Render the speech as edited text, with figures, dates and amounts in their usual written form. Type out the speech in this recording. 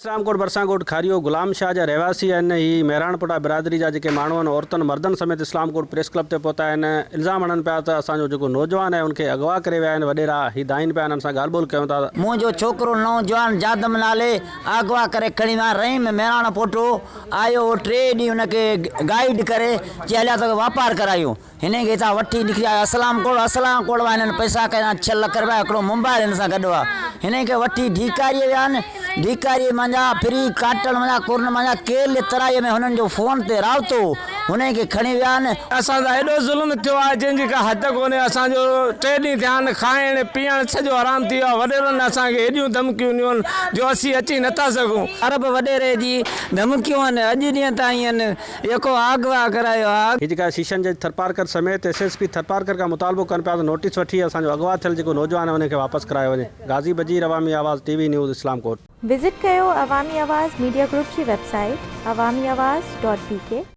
اسلام ڪوٽ ڀرسان ڳوٺ کاريو غلام شاهه جا رهواسي آهن هي مهراڻ پٽا برادري جا جيڪي ماڻهو آهن عورتن مردن سميت اسلام ڪوٽ پريس ڪلب تي پهتا آهن الزام هڻن پيا ته اسان جو جيڪو نوجوان آهي ان کي اغوا ڪري ويا آهن وڏيرا هي دانهين پيا انهن سان ڳالهه ٻولهه ڪيون ٿا. منهنجو ڇوڪرو نوجوان جادم نالي اغوا ڪري کڻي ويا رحيم مهراڻ پوٽو آيو هو ٽي ڏينهن ان کي گائيڊ ڪري چي هليا توکي واپار ڪرايون هن کي هتان وٺي نڪري آيو اسلام ڪوٽ، اسلام ڪوٽ مان هنن پئسا کنيا ڇهه لک رپيا هڪڙو موبائل هن سان گڏ هئا. هن کي وٺي ڍيڪاريء ويا آهن. ڍيڪاريء منجهان ڦري ڪاٽڻ منجهان ڪرن منجهان ڪيرلي ترائيء ۾ هنن جو فون تي رابطو هو. هن کي کڻي ويا آهن. اسان سان ايڏو ظلم ٿيو آهي جنهن جي ڪا حد ڪونهي. اسان جو ٽي ڏينهن ٿيا آهن کائڻ پيئڻ سڄو حرام ٿي ويو آهي. وڏيرن اسان کي ايڏيون ڌمڪيون ڏنيون آهن جو اسين اچي نٿا سگهون. عرب وڏيري جي ڌمڪيون آهن اڄ ڏينهن تائين آهن. يڪو اغوا ڪرايو آ. هي جيڪا سيشن جج ٿرپارڪر سميت ايس ايس پي ٿرپارڪر کان مطالبو ڪن پيا ته نوٽيس وٺي اسان جو اغوا ٿيل جيڪو نوجوان آهي ان کي واپس ڪرايو وڃي. Ghazi Bajeer Awami Awaz T V news Islamkot. Visit ڪيو عوامي آواز ميڊيا گروپ جي website Awami Awaz dot B K.